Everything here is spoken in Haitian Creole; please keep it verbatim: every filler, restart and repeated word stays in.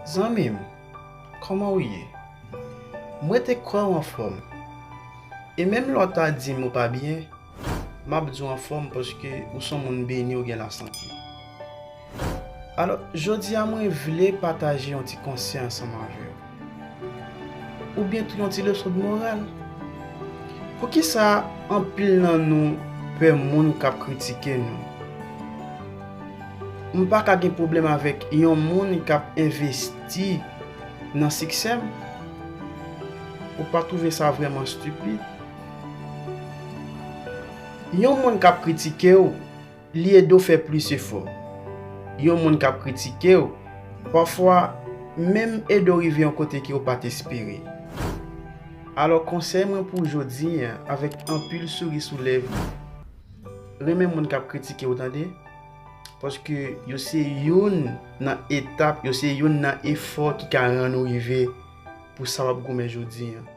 Zanmi m, kòman w ye? Mwen te kwè w anfòm. E menm lè w ta di m ou pa byen, m ap di w anfòm paske ou se yon moun beni, ou gen lasante. Alò, jodi a mwen vle pataje yon ti konsèy ansanm avè w. Oubyen tou yon ti leson de moral. Poukisa anpil nan nou pè moun k ap kritike nou? M pa ka gen pwoblèm avèk yon moun k ap envesti nan siksè m. Ou pa twouve sa vrèman estipid? Yon moun k ap kritike w, li ede w fè plis efò. Yon moun k ap kritike w, pafwa menm ede w rive yon kote ke w pa t espere. Alò, konsèy mwen pou w jodi a, avèk anpil souri sou lèv, renmen moun k ap kritike w, tande. Paske yo se youn nan etap, yo se youn nan efò ki ka rann ou rive pou sa w ap goumen jodi a.